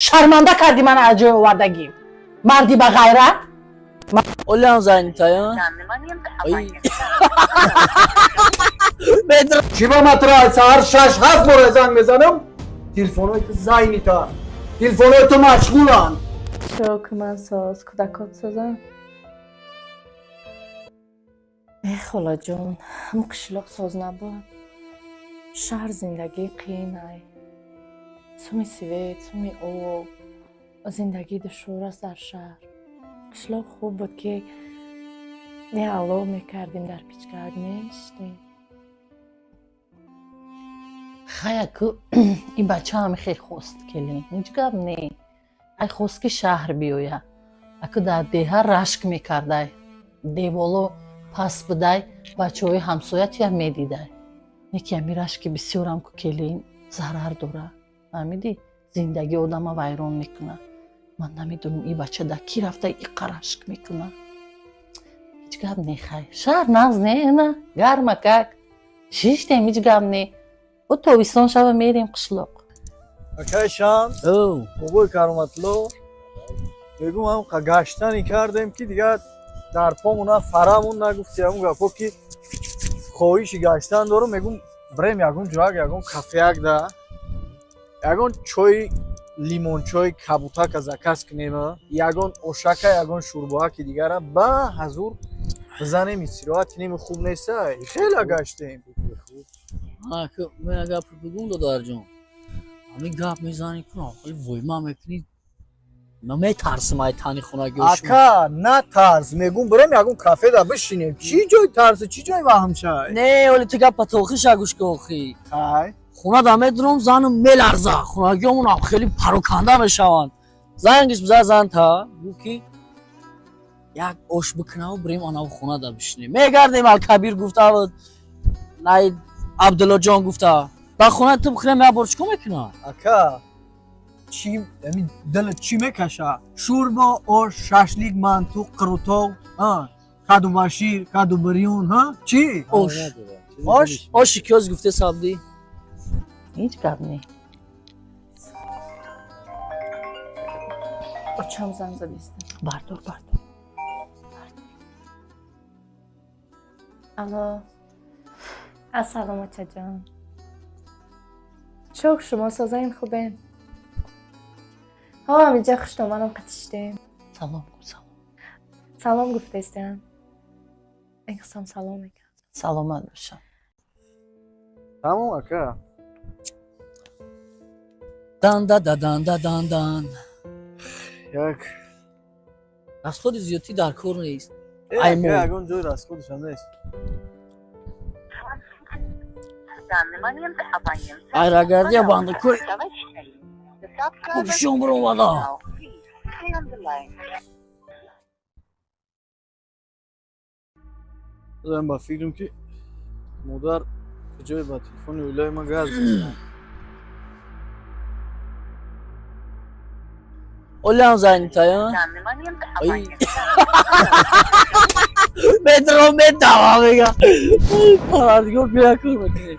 Шарманда кардӣ мана аз ҷои овардагӣ. Марди ба ғайрат. Олиам занитая. Ой. Метро. Чӣ ба матра саҳар 6-7 бора занг мезанам, телефонҳои ту зайнита, телефонҳои ту машғуланд. Шукр, ман соз, кӯдакот созам. Э, холаҷон, ҳам қишлоқ соз набуд. Шаҳр зиндагӣ қиин ай. Суми свет, суми об, зиндагӣ душвор аст дар шаҳр. Қишлоқ хуб буд, ки не алов мекардем, дар пичкак мешидем. Хаяку ин бачаам хел хост, келин. Ҳеҷ гап не. Ай хост, ки шаҳр биёя. Аку дар деҳа рашк мекардай. Деволо паст будай, бачаҳои ҳамсоя туя медидай. Неки ами рашки бисёрам ку, келин, зарар дора. Фаҳмидӣ? Зиндагии одама вайрон мекунад. Ман намедонам, ин бача дар кӣ рафта иқа рашк мекунад. Ҳеҷ гап не, хай. Шаҳр нағз не, на? Гармакак. Шиштем, ҳеҷ гап не. Бо тобистон шава мерем қишлоқ. Акай Шамс, Оу. бобои Кароматло, мегум, ҳам гаштане кардем, ки дигар дар помона фарамон нагуфти ҳамун гапо, ки хоҳиши гаштан дорум. Мегум, бирем ягон ҷояк, ягон кафеяк да ягон чои лимончои кабутака заказ кунем, ягон ошака, ягон шӯрбоаки дигара ба ҳазур бизанем, истироҳат кунем. Хуб неста, хеле гаштем. Ман гап бигум, додарҷон. Ҳамин гап мезанӣ кун, хеле войма мекунӣ. Ман метарсам ай тани хонагиҳо шумо. Ака, натарс, мегум, бирем ягон кафе да бишинем. Чӣ ҷои тарсу, чӣ ҷои ваҳмшай? Не, оли ту гапа тохиша гӯш кун охи. Ҳай. Хона да медурам, занам меларза. Хонагиҳомон хеле пароканда мешаванд. Зангиш биза, зан та гуфт, ки як ош бикунаву бирем анав хона да бишинем. Мегардем, Алкабир гуфта, най Абдуллоҷон гуфта. Ба хона ту бихӯрем, як бор чикор мекунад? Ака, чӣ ами дилат чӣ мекаша? Шӯрбо, ош, шашлик, манту, қурутов, каду ба шир, каду бирён, ҳа, чӣ? Ош. Ош. Оши киёз гуфте сабдӣ. Ҳеҷ гап не. Очам занг задистам. Бардор, бардор. Алло. Ассалом, очаҷон. Шукр, шумо созаин, хубен? Ҳо, ҳамиҷа хуштоманам қатиштем. Салом гу, салом. Салом гуфтаистам. Инқисам салом мекард. Саломат бошам. Тамом, ака. Дан да да дан да дан дан. Як Расходи зиёдтӣ дар кор нест. Э, Ай, ака, мо. Ягон ҷои расходашам нест. Айрагардия бандакори купшон биромада. Дорам ба фикрам, ки модар ҷои ба телефони оилаи ман газ зад. Олиам занитая. Ой. Метро метава мега. Парвардигор бия кор мекунем.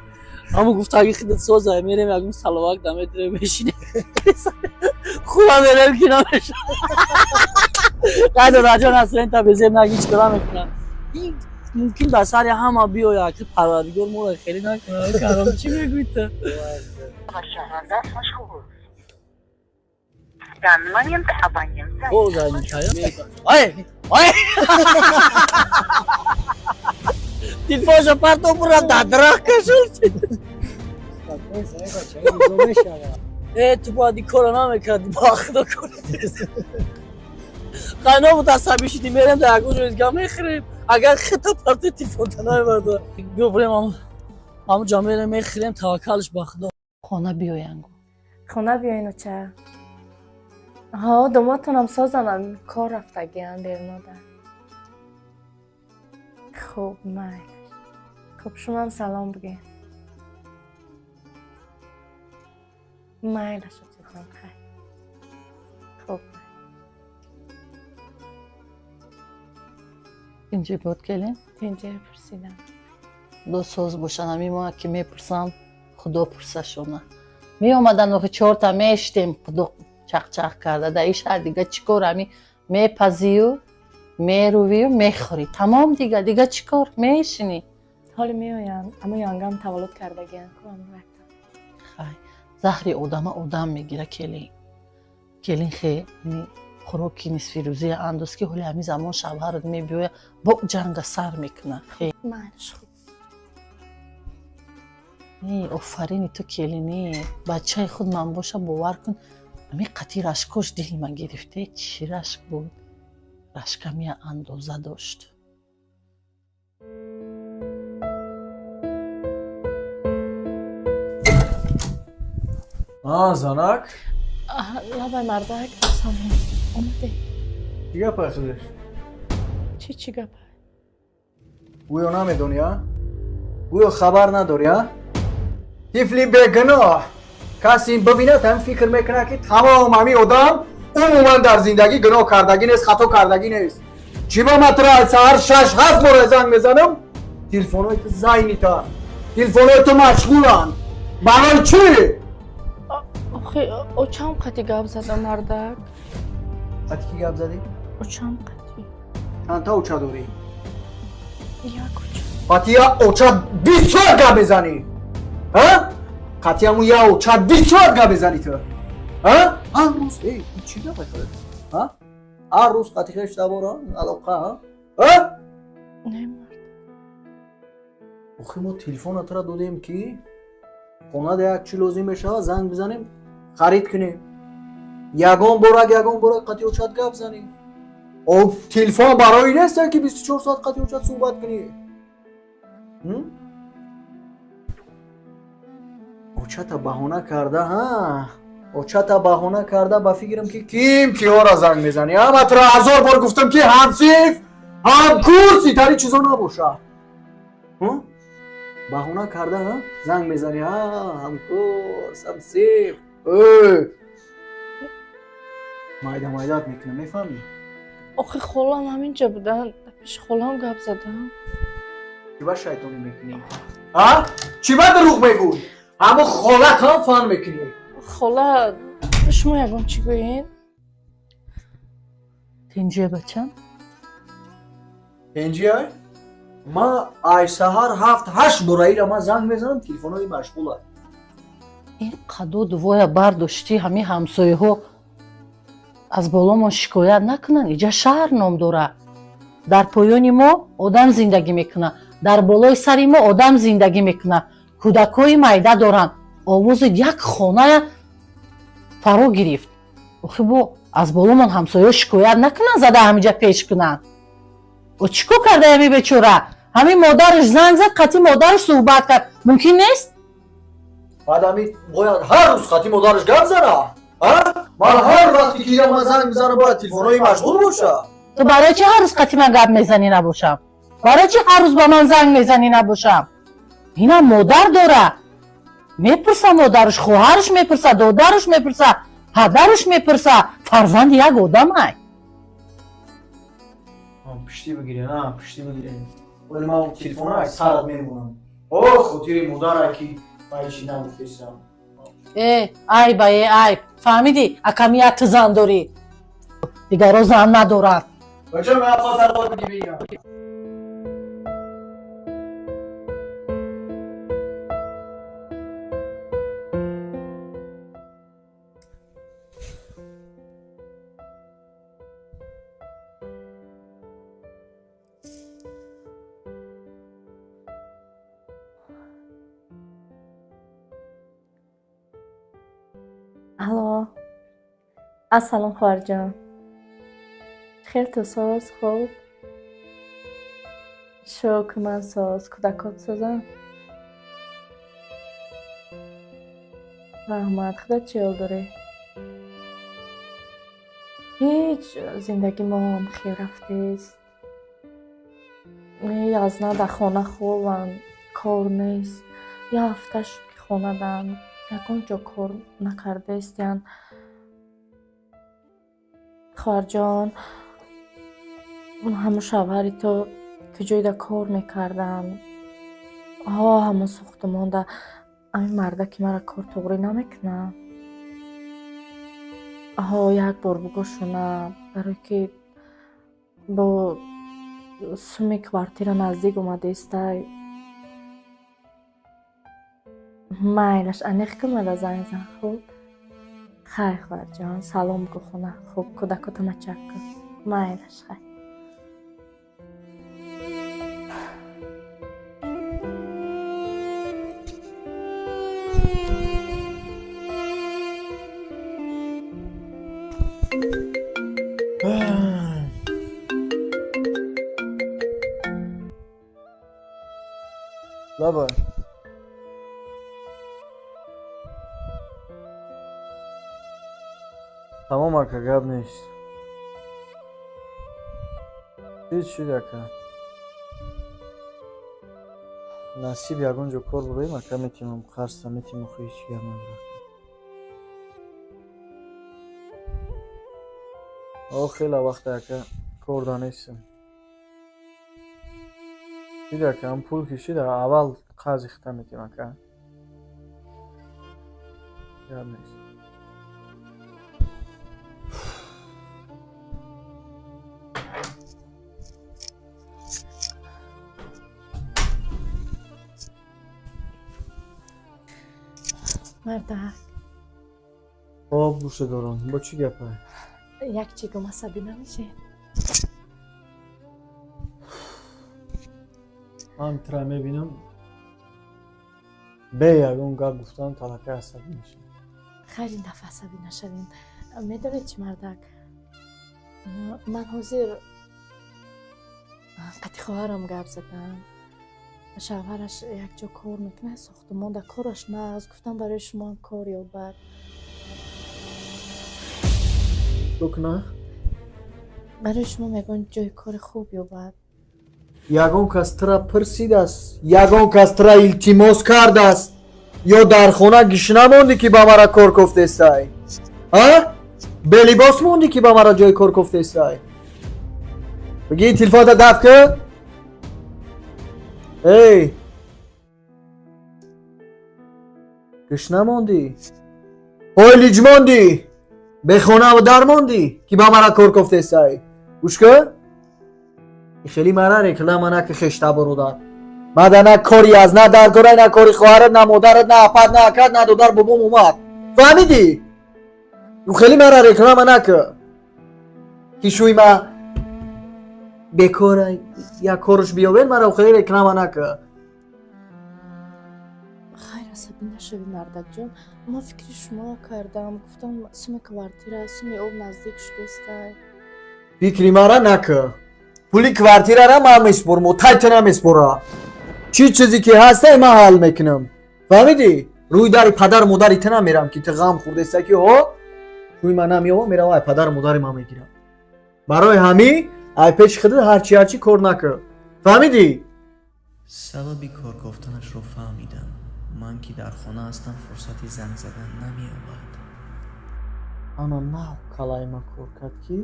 Ҳамо гуфтаги хидат соза, мерем ягон саловак да метрем, мешинем. Хуба мерем, ки намеша. Қай додарҷон ҳастен та безеб наги чӣ кора мекунам. Ин мумкин ба сари ҳама биёяд, ки парвардигор моро хеле накунад. Каром, чӣ мегӯӣ ту? Данный момент абонент занят. О, занитая. Ай, ай. Телефонша парто бура дар дарахт кашид. Э, ту бояд ин корро намекардӣ, ба худо кори. Қайно буд, асабӣ шидӣ, мерем дар ягон ҷои дига мехӯрем. Агар хита парти телефонта намебардор. Биё бирем ҳамун ҷо мерем, мехӯрем, таваккалш ба худо. Хона биёян гу. Хона биёин, оча. Ҳо, домодтонам созанам, кор рафтагиан берунода. Хуб, майлаш. Хуб, шумоам салом бигӯед. Майлаш, очаҷон, хайр. Хуб. Инҷо буд, келин? Тинҷа пурсидам. Худо соз бошанд, ҳамин мо ки мепурсанд, худо пурсашона. Меомадан охи, чорта мештем, худо Чақчақ карда дар ин шаҳр дига чӣ кор? Ҳами мепазию мерувию мехӯрӣ, тамом. Дига чӣ кор мешинӣ? Ҳоле меоянд, аммо янгам таваллуд кардагиян ку. Хай, заҳри одама одам мегира. Келин, келин, хе хӯроки нисфирӯзия андоз, ки ҳоли ҳамин замон шавҳарат мебиёя, бо ҷанга сар мекуна. Офарини ту, келинӣ. Бачаи худ ман боша, бовар кун, ҳамин қати рашкош дилма гирифте. Чӣ рашк буд, рашкам я андоза дошт. Занак. Лабай, мардак, салом, омадед? Чӣ гапай худаш? Чӣ гапай? Гӯё намедонӣ, а? Гӯё хабар надорӣ, а? Тифли бегуноҳ, касе бибинад, ҳам фикр мекунад, ки тамом ҳамин одам умуман дар зиндагӣ гуноҳ кардагӣ нест, хато кардагӣ нест. Чӣ ба матра саҳар шаш ҳафт бора занг мезанам, телефонҳои ту зайнита, телефонҳои ту машғуланд, барои чӣ? Охи, очам қати гап задам, мардак. Қати кӣ гап задӣ? Очам қати. Чандта оча дорӣ? Як оча. Қати як оча 20 соат гап мезанӣ, а? Қати ҳамун як оча 20 соат гап мезанӣ ту, а? Ҳар рӯз чӣ гапай худат, а? Ҳар рӯз қати хеш табора алоқа, а? Не, мард. Охи, мо телефонатро додем, ки хонада як чӣ лозим мешавад, занг бизанем, харид кунем. Ягон борак, ягон борак қати очат гап занӣ. Телефон барои нест, ки 24 соат қати очат суҳбат кунӣ. Очата баҳона карда, ҳа, очата баҳона карда, ба фикрам, ки ким киёра занг мезанӣ. Ҳаматро ҳазор бор гуфтам, ки ҳамсинф, ҳамкурс, итари чизо набоша. Баҳона карда, ҳа, занг мезанӣ, ҳа, ҳамкурс, ҳамсинф. Майда майдаат мекунам, мефаҳмӣ? Охи, холам ҳаминҷа буданд, пеши холам гап задам. Чӣ ба шайтонӣ мекунӣ, а? Чӣ ба дурӯғ мегӯй? Ҳамо холат ҳам фан мекунӣ. Хола, шумо ягон чӣ гӯед? Тинҷия, бачам? Тинҷия? Ма ай саҳар ҳафт ҳашт бора ира ман занг мезанам, телефонҳои машғулад. Ин қадо дувоя бардоштӣ, ҳамин ҳамсояҳо аз боломон шикоят накунанд. Иҷа шаҳр ном дора. Дар поёни мо одам зиндагӣ мекунад, дар болои сари мо одам зиндагӣ мекунад, кӯдакҳои майда доранд. Овози як хоная фаро гирифт. Охи, бо аз боломон ҳамсояҳо шикоят накунанд, зада ҳамиҷа пеш кунанд. О, чӣ кор карда ҳами бечора? Ҳамин модараш занг зад, қатъи модараш суҳбат кард, мумкин нест? Баъд ҳами бояд ҳар рӯз қатъи модараш гап зана? Ман ҳар вақте ки ман занг мезанам, бояд телефонҳои машғул боша? Ту барои чӣ ҳар рӯз қатъи ман гап мезанӣ набошам? Барои чӣ ҳар рӯз ба ман занг мезанӣ набошам? Инам модар дора, мепурса модараш, хоҳараш мепурса, додараш мепурса, падараш мепурса. Фарзанди як одамай. Пиштӣ бигирен, пиштӣ бигирен. Вале ман телефонро аз сарат мемонам. О, хотири модарай, ки ман ҳечи нагуфтесам. Э, айба, э, айб, фаҳмидӣ? Аками як ту зан дорӣ, дигаро зан надорад. Бача, ман падарот бигирем. Алло. Ассалом, хоҳарҷон. Хел ту соз, хуб? Шукр, ман соз. Кӯдакот созам? Раҳмат. Худо, чӣ ҳол дорӣ? Ҳеҷ, зиндагӣ моам хел рафтест. Язна дар хона хобам, кор нест. Як ҳафта шуд, ки хонадам. Ягон ҷо кор накардаистиян. Хоҳарҷон, ҳамун шавҳари ту ки ҷойда кор мекарданд, ҳо, ҳамун сохтумонда, ҳамин марда ки мара кор туғрӣ намекунад. Ҳо, як бор бугӯшона, барое ки бо суми квартира наздик омадаистай. Майлаш, аниқ ки мада занг зан. Хуб, хайр, хоҳарҷон, салом бугӯ хона. Хуб, кӯдакота мачак кун. Майлаш, хайр. Лабай. Тамом ака, гап нест. Чиз шуд ака? Насиб ягон ҷо кор бурем ака, метимам қарзта метимам, охи ҳеҷ гап надорад. О, хеле вақте ака кор да нестам. Шуд ака, ҳам пул ки шуд, аввал қарзи хита метим ака. Гап нест. Мардак. Хоб, гӯша дорам. Бо чӣ гапа? Як чӣ гум, асабӣ намешед? Ман тра мебинам, бе ягон гап гуфтан талакай асабӣ мешавам. Хайр, ин дафъа асабӣ нашавем. Медонед чӣ, мардак, ман ҳозир қати хоҳарам гап задам. Шавҳараш якҷо кор мекунад, сохтумон да кораш нағз. Гуфтам, барои шумоам кор ёбад. Куна? Барои шумо мегӯянд, ҷои кори хуб ёбад. Ягон кас тра пурсидааст, ягон кас тра илтимос кардааст, ё дар хона гишна мондӣ, ки ба мара кор кофтестай? А белибос мондӣ, ки ба мара ҷои кор кофтестай? Бигӣ, телефонта дафт кӣ. Эй, гишна мондӣ, ҳойлиҷ мондӣ, бехонаву дар мондӣ, ки ба мара кор кофтестай? Гӯш кӣ, хеле мара реклама наки, хешта бародар. Мада на кори аз на дар корай, на кори хоҳарат, на модарат, на апат, на акат, на додар бобом омад. Фаҳмидӣ? Хеле мара реклама наки, ки шӯи ма бекора, як корш биёвер, мара хеле реклама наки. Хайр, асабӣ нашавӣ, мардакҷон. Ман фикри шуморо кардам, гуфтам, суми квартира, суми об наздик шудестай. Фикри мара наки. Пули квартирара ман меспорам, тай ту намеспора. Чӣ чизе ки ҳастай, ман ҳал мекунам. Фаҳмидӣ? Рӯи дари падару модари ту намерам, ки ту ғам хӯрдеста, ки ҳо шӯи ман намеёва, мерава ай падару модари ман мегирам. Барои ҳамин ай пеши худат ҳарчи ҳарчи кор накун. Фаҳмидӣ? Сабаби коркофтанашро фаҳмидам. Ман ки дар хона ҳастам, фурсати занг задан намеёбад. Ана нав калаи ма кор кард, ки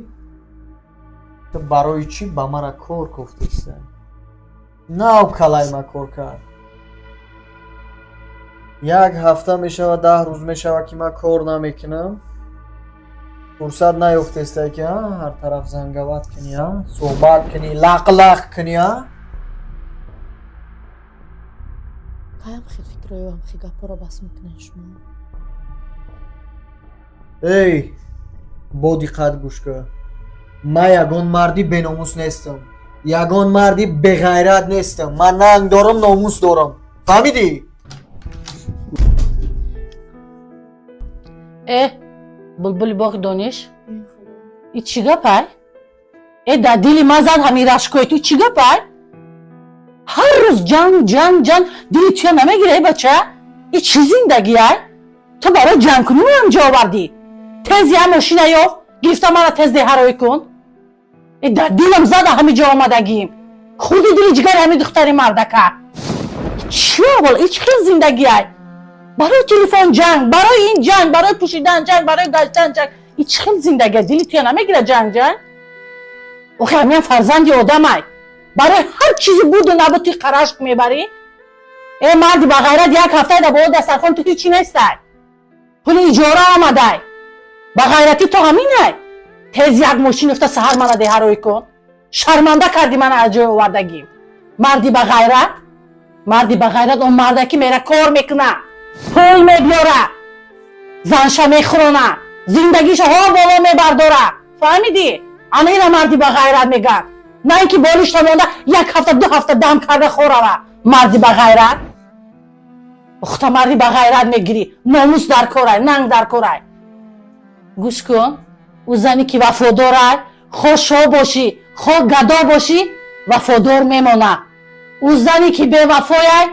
ту барои чӣ ба мара кор кофтестай. Нав калаи ма кор кард. Як ҳафта мешавад, 10 рӯз мешавад, ки ман кор намекунам. Фурсат наёфтестай, ки ҳар тараф занговать кунӣ, суҳбат кунӣ, лақ лақ кунӣ, а? Каям хел фикрою ҳамхел гапҳоро бас мекунед шумо? Эй, бо диққат гӯш кун. Ман ягон марди беномус нестам, ягон марди беғайрат нестам. Ман нанг дорам, номус дорам. Фаҳмидӣ? Э, булбули боғи дониш, и чӣ гапай? Э, дар дили ман зад ҳамин рашкои ту. Чӣ гапай? Ҳар рӯз ҷанг, ҷанг, ҷанг. Дили туя намегира, э бача? И чӣ зиндагиай? Ту барои ҷангкунӣ меам ҷо овардӣ? Тез я мошина ёфт гирифта, мана тез деҳароӣ кун. Э, дар дилам зада ҳами ҷо омадагим. Хурди дили ҷигари ҳами духтари мардака. Чӣ аввал, и чӣ хел зиндагиай? Барои телефон ҷанг, барои ин ҷанг, барои пӯшидан ҷанг, барои гаштан ҷанг. И чӣ хел зиндагиай? Дили туя намегира ҷанг, ҷанг? Охи ҳамиам фарзанди одамай. Барои ҳар чизи буду набуд ту қарашк мебарӣ. Э, марди ба ғайрат, як ҳафтае дар боло дастархон ту ҳичи нестай. Пули иҷора омадай. Ба ғайратӣ то ҳаминай. Тез як мошин ёфта саҳар мана деҳароӣ кун. Шарманда кардӣ мана аз ҷои овардагим. Марди ба ғайрат, марди ба ғайрат он марде ки мера кор мекуна, пул мебиёра, занша мехӯрона, зиндагиша ҳо боло мебардора. Фаҳмидӣ? Ана ина марди ба ғайрат мегӯянд. На ин ки болишта монда як ҳафта, 2 ҳафта дам карда хӯрава. Марди ба ғайрат. Ухта марди ба ғайрат мегирӣ. Номус дар корай, нанг дар корай. Гӯш кун, ӯ зане ки вафодорай, хо шоҳ бошӣ, хо гадо бошӣ, вафодор мемона. Ӯ зане ки бевафояй,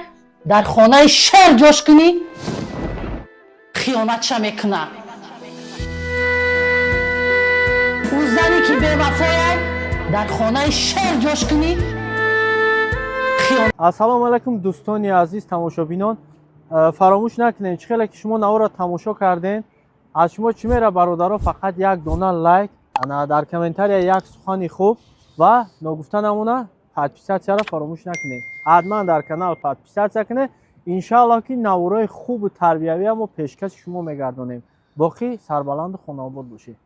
дар хонаи шер ҷош кунӣ, хиёнатша мекуна. Ӯ зане ки бевафояй, дар хонаи шер ҷош кунӣ. Ассалому алайкум, дӯстони азиз, тамошобинон. Фаромӯш накунед, чӣ хеле ки шумо наворро тамошо кардем, аз шумо чӣ мера, бародаро? Фақат як дона лайк, ана дар комментария як сухани хуб ва ногуфта намона, подписаться ро фаромӯш накунед. Ҳатман дар канал подписаться кунед. Иншааллоҳ, ки наворои хубу тарбиявия мо пешкаши шумо мегардонем. Боқӣ сарбаланду хонаобод бошед.